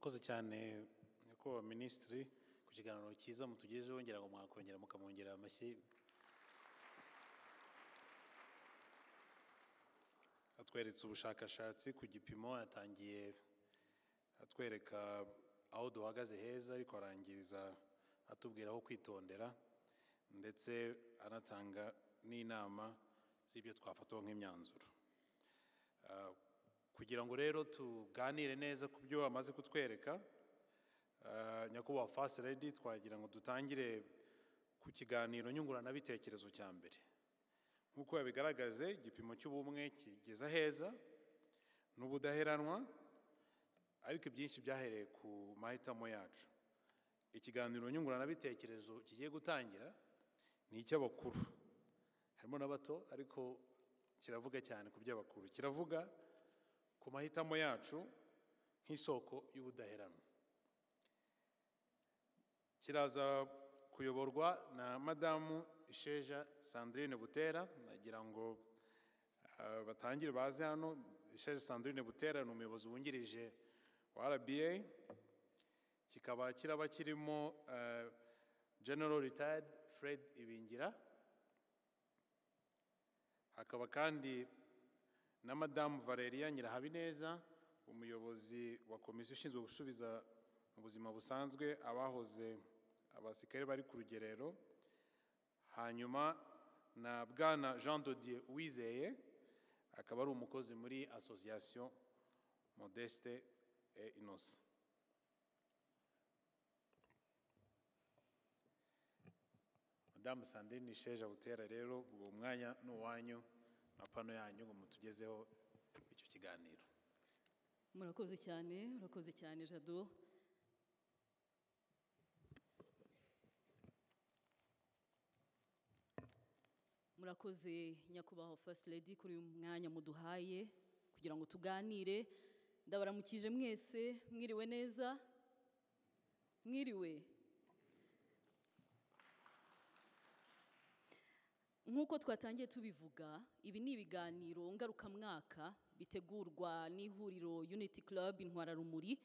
Murakoze cyane nyakubahwa Minisitiri ku kiganiro cyiza mutugejeho, ngira ngo mwakongera mukamwongera amashyi. Atweretse ubushakashatsi ku gipimo, yatangiye atwereka aho duhagaze heza, ariko arangiriza atubwira aho kwitondera, ndetse anatanga n'inama z'ibyo twafataho nk'imyanzuro. Kugira ngo rero tuganire neza ku byo amaze kutwereka, nyakubahwa First Lady, twagira ngo dutangire ku kiganiro nyunguranabitekerezo cya mbere. Nk'uko yabigaragaje, igipimo cy'ubumwe kigeza heza n'ubudaheranwa, ariko ibyinshi byahereye ku mahitamo yacu. Ikiganiro nyunguranabitekerezo kigiye gutangira ni icy'abakuru, harimo n'abato, ariko kiravuga cyane ku by'abakuru. Kiravuga ku mahitamo yacu nk'isoko y'ubudaheranwa. Kiraza kuyoborwa na Madamu Isheja Sandrine Butera. Nagira ngo batangire baze hano. Isheja Sandrine Butera ni umuyobozi wungirije wa RBA. Kikaba kiraba kirimo General Retired Fred Ibingira, hakaba kandi na Madamu Valeria Nyirahabineza, umuyobozi wa komisiyo ishinzwe gusubiza mu buzima busanzwe abahoze abasirikare bari ku rugerero, hanyuma na Bwana Jean Dodier Uwizeye, akaba ari umukozi muri Association Modeste et Innocent. Madamu Sandrine Isheja Butera rero, ubwo mwanya ni uwanyu na pano yanyu ngo mutugezeho icyo kiganiro. Murakoze cyane, murakoze cyane Jado. Murakoze nyakubahwa First Lady kuri uyu mwanya muduhaye kugira ngo tuganire. Ndabaramukije mwese, mwiriwe neza? Mwiriwe. Nk'uko twatangiye tubivuga, ibi ni ibiganiro ngarukamwaka bitegurwa n'ihuriro Unity Club Intwararumuri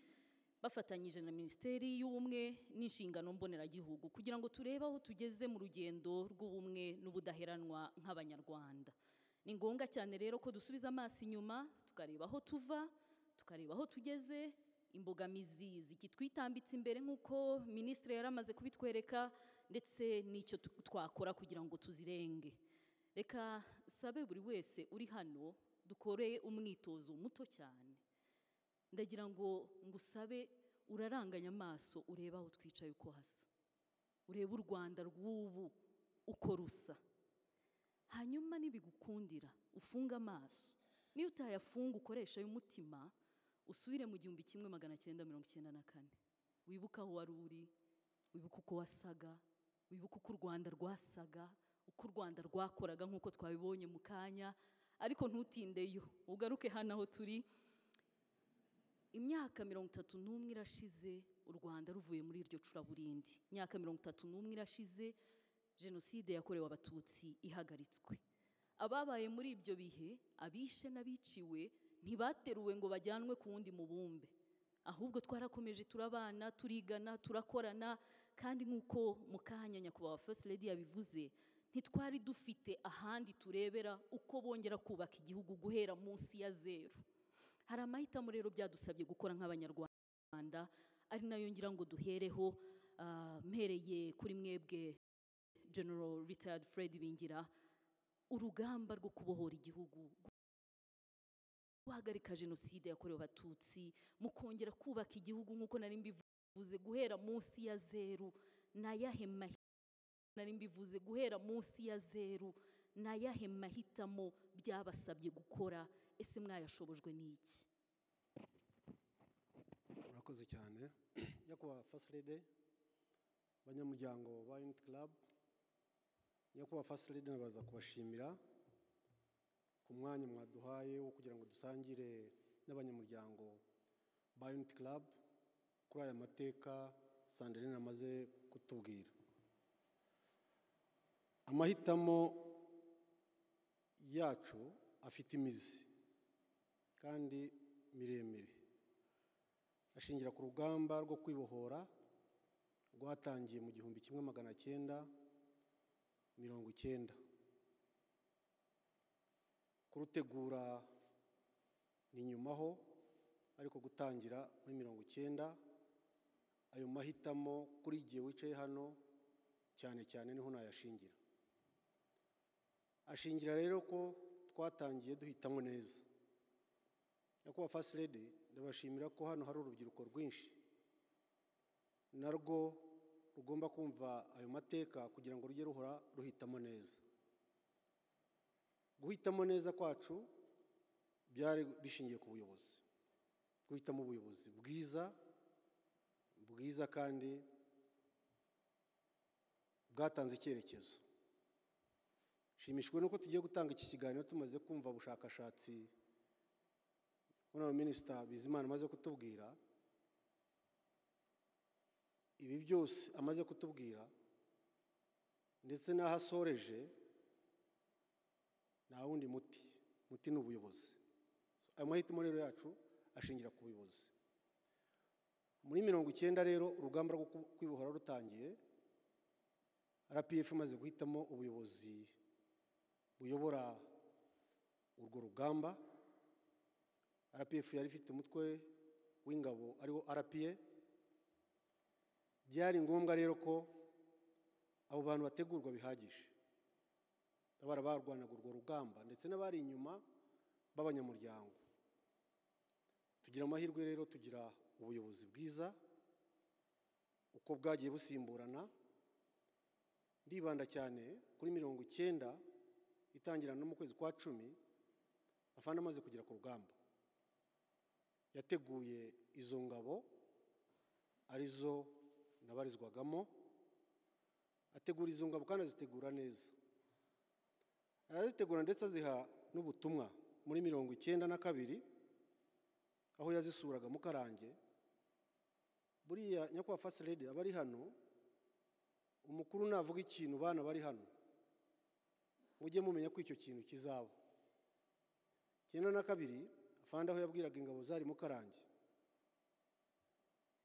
bafatanyije na Minisiteri y'Ubumwe n'Inshingano Mboneragihugu, kugira ngo turebe aho tugeze mu rugendo rw'ubumwe n'ubudaheranwa nk'Abanyarwanda. Ni ngombwa cyane rero ko dusubiza amaso inyuma, tukareba aho tuva, tukareba aho tugeze, imbogamizi zikitwitambitse imbere nk'uko Minisitiri yaramaze kubitwereka, ndetse n'icyo twakora kugira ngo tuzirenge. Reka sabe buri wese uri hano dukore umwitozo muto cyane. Ndagira ngo ngusabe uraranganya amaso urebe aho twicaye uko hasa, urebe u Rwanda rw'ubu uko rusa, hanyuma nibigukundira ufunge amaso, niyo utayafunga ukoresha y'umutima, usubire mu 1994, wibuke aho wari uri, wibuke uko wasaga, wibuke uko u Rwanda rwasaga, uko u Rwanda rwakoraga nk'uko twabibonye mu kanya, ariko ntutindeyo, ugaruke hano aho turi. Imyaka 31 irashize u Rwanda ruvuye muri iryo curaburindi. Imyaka 31 irashize Jenoside yakorewe Abatutsi ihagaritswe. Ababaye muri ibyo bihe, abishe n'abiciwe, ntibateruwe ngo bajyanwe ku wundi mubumbe, ahubwo twarakomeje turabana, turigana, turakorana, kandi nk'uko mu kanya nyakubahwa First Lady yabivuze, ntitwari dufite ahandi turebera uko bongera kubaka igihugu guhera munsi ya zeru. Hari amahitamo rero byadusabye gukora nk'Abanyarwanda, ari nayo ngira ngo duhereho, mpereye kuri mwebwe General Retired Fred Ibingira. Urugamba rwo kubohora igihugu, guhagarika Jenoside yakorewe Abatutsi, mukongera kubaka igihugu nk'uko nari mbivuze guhera munsi ya zeru, nayahe nari mbivuze guhera munsi ya zeru, nayahe mahitamo byabasabye gukora, ese mwayashobojwe n'iki? Murakoze cyane nyakubahwa First Lady, banyamuryango ba Unity Club. Nyakubahwa First Lady, nabaza kubashimira ku mwanya mwaduhaye wo kugira ngo dusangire n'abanyamuryango ba Unity Club kuri aya mateka Sandrine amaze kutubwira. Amahitamo yacu afite imizi kandi miremire, Ashingira ku rugamba rwo kwibohora rwatangiye mu 1990. Kurutegura ni nyumaho, ariko gutangira muri 90. Ayo mahitamo kuri igihe wicaye hano cyane cyane niho nayashingira. Ashingira rero ko twatangiye duhitamo neza. Nyakubahwa First Lady, ndabashimira ko hano hari urubyiruko rwinshi narwo rugomba kumva ayo mateka kugira ngo rujye ruhora ruhitamo neza. Guhitamo neza kwacu byari bishingiye ku buyobozi, guhitamo ubuyobozi bwiza bwiza kandi bwatanze icyerekezo. Nshimishijwe nuko tugiye gutanga iki kiganiro tumaze kumva ubushakashatsi Honorable Minister Bizimana amaze kutubwira. Ibi byose amaze kutubwira ndetse n'aho asoreje, nta wundi muti, muti ni ubuyobozi. Ayo mahitamo rero yacu ashingira ku buyobozi. Muri 90 rero urugamba rwo kwibohora rutangiye, RPF imaze guhitamo ubuyobozi buyobora urwo rugamba. RPF yari ifite umutwe w'ingabo ariwo RPA. Byari ngombwa rero ko abo bantu bategurwa bihagije, abara barwanaga urwo rugamba ndetse n'abari inyuma b'abanyamuryango. Tugira amahirwe rero, tugira ubuyobozi bwiza uko bwagiye busimburana. Ndibanda cyane kuri 90 itangira no mu kwezi kwa 10, afande amaze kugera ku rugamba yateguye izo ngabo arizo nabarizwagamo. Ategura izo ngabo kandi azitegura neza, arazitegura ndetse aziha n'ubutumwa. Muri 92 aho yazisuraga Mukarange, buriya nyakubahwa First Lady abari hano, umukuru navuga ikintu bana bari hano mujye mumenya ko icyo kintu kizaba. 92 afande aho yabwiraga ingabo zari Mukarange,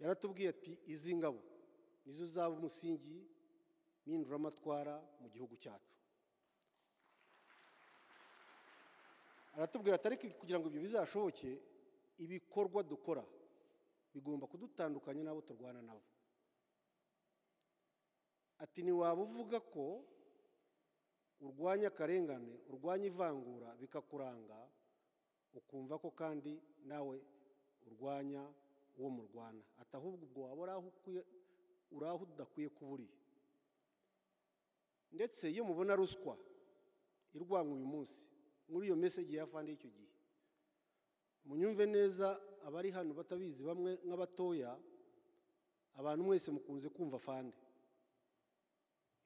yaratubwiye ati izi ngabo nizo zaba umusingi mpinduramatwara mu gihugu cyacu. Aratubwira ati ariko kugira ngo ibyo bizashoboke, ibikorwa dukora bigomba kudutandukanya n'abo turwana nabo. Ati ntiwaba uvuga ko urwanya akarengane, urwanya ivangura bikakuranga, ukumva ko kandi nawe urwanya uwo murwana. Ati ahubwo ubwo waba uri aho udakwiye kuba uri. Ndetse iyo mubona ruswa irwanywa uyu munsi, muri iyo message ya afande y'icyo gihe, munyumve neza abari hano batabizi, bamwe nk'abatoya, abantu mwese mukunze kumva afande,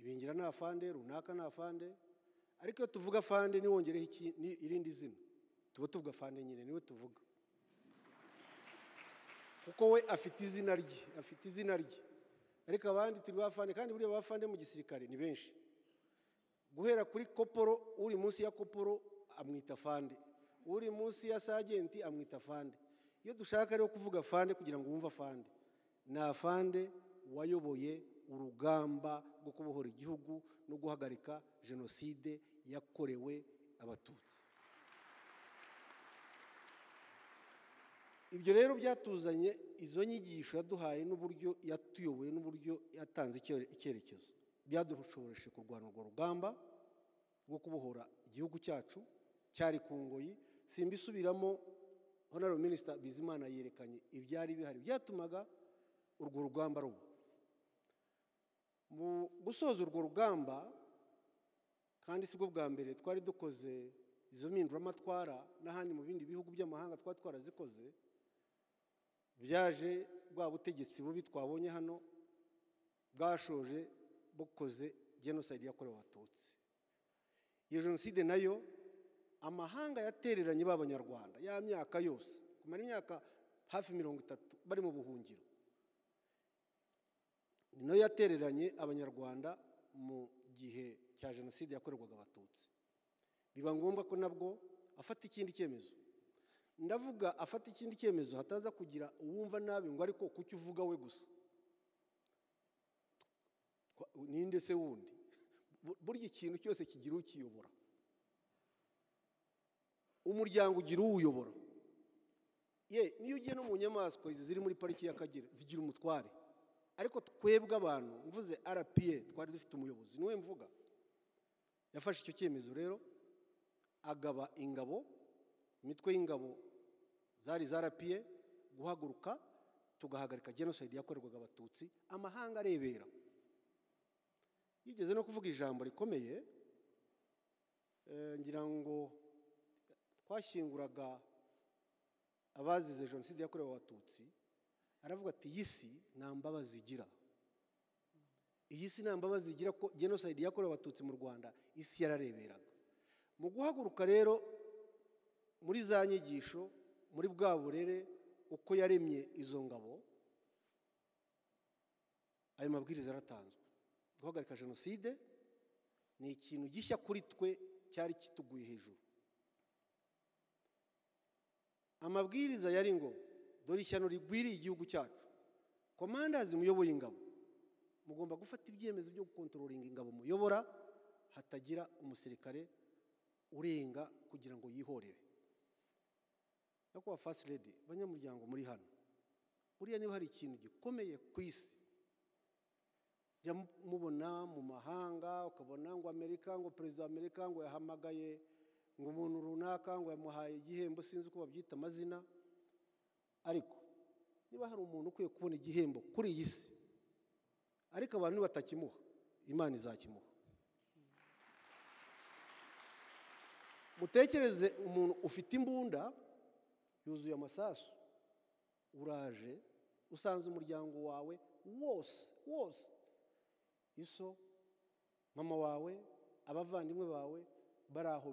ibingira ni afande, runaka ni afande, ariko iyo tuvuga afande niwongereho irindi zina, tuba tuvuga afande nyine, niwe tuvuga, kuko we afite izina rye, afite izina rye. Ariko abandi turi bafande, kandi buriya bafande mu gisirikare ni benshi. Guhera kuri koporo, uri munsi ya koporo amwita afande, uri munsi ya sajenti amwita afande. Iyo dushaka rero kuvuga afande kugira ngo wumve afande, ni afande wayoboye urugamba rwo kubohora igihugu no guhagarika jenoside yakorewe Abatutsi. Ibyo rero byatuzanye izo nyigisho yaduhaye n'uburyo yatuyoboye n'uburyo yatanze icyerekezo, byadushoboreshe kurwana urwo rugamba rwo kubohora igihugu cyacu cyari ku ngoyi. Simbisubiramo, Honorable Minister Bizimana yerekanye ibyari bihari byatumaga urwo rugamba ruba. Mu gusoza urwo rugamba, kandi sibwo bwa mbere twari dukoze izo mpinduramatwara, n'ahandi mu bindi bihugu by'amahanga twari twarazikoze, byaje bwa butegetsi bubi twabonye hano bwashoje bukoze genocide yakorewe Abatutsi. Iyo jenoside nayo amahanga yatereranye b'Abanyarwanda ya myaka yose, kumara imyaka hafi 30 bari mu buhungiro, ni nayo yatereranye Abanyarwanda mu gihe cya jenoside yakorerwaga Abatutsi. Biba ngombwa ko nabwo afata ikindi cyemezo. Ndavuga afata ikindi cyemezo hataza kugira uwumva nabi ngo ariko kuki uvuga we gusa, ninde se wundi? Burya ikintu cyose kigira ukiyobora, umuryango ugira uwuyobora. Ye niyo ugiye no mu nyamaswa ziri muri pariki y'Akagera zigira umutware, ariko twebwe abantu mvuze RPA twari dufite umuyobozi, niwe mvuga. Yafashe icyo cyemezo rero agaba ingabo, imitwe y'ingabo zari za RPA guhaguruka tugahagarika genocide yakorerwaga Abatutsi amahanga arebera. Yigeze no kuvuga ijambo rikomeye, ngira ngo twashyinguraga abazize jenoside yakorewe Abatutsi, aravuga ati iyi si nta mbabazi igira, iyi si nta mbabazi igira ko genocide yakorewe Abatutsi mu Rwanda isi yarareberaga. Mu guhaguruka rero muri za nyigisho, muri bwa burere uko yaremye izo ngabo, ayo mabwiriza yaratanzwe. Guhagarika jenoside ni ikintu gishya kuri twe cyari kituguye hejuru. Amabwiriza yari ngo dore ishyano rigwiriye igihugu cyacu, komandazi muyoboye ingabo mugomba gufata ibyemezo byo gukontrolinga ingabo muyobora, hatagira umusirikare urenga kugira ngo yihorere. Nyakubahwa First Lady, banyamuryango muri hano, buriya niba hari ikintu gikomeye ku isi jya mubona mu mahanga, ukabona ngo Amerika, ngo perezida wa Amerika ngo yahamagaye ngo umuntu runaka ngo yamuhaye igihembo, sinzi uko babyita amazina, ariko niba hari umuntu ukwiye kubona igihembo kuri iyi si, ariko abantu batakimuha, Imana izakimuha. Mutekereze umuntu ufite imbunda yuzuye amasasu, uraje usanze umuryango wawe wose wose, iso, mama wawe, abavandimwe bawe bari aho.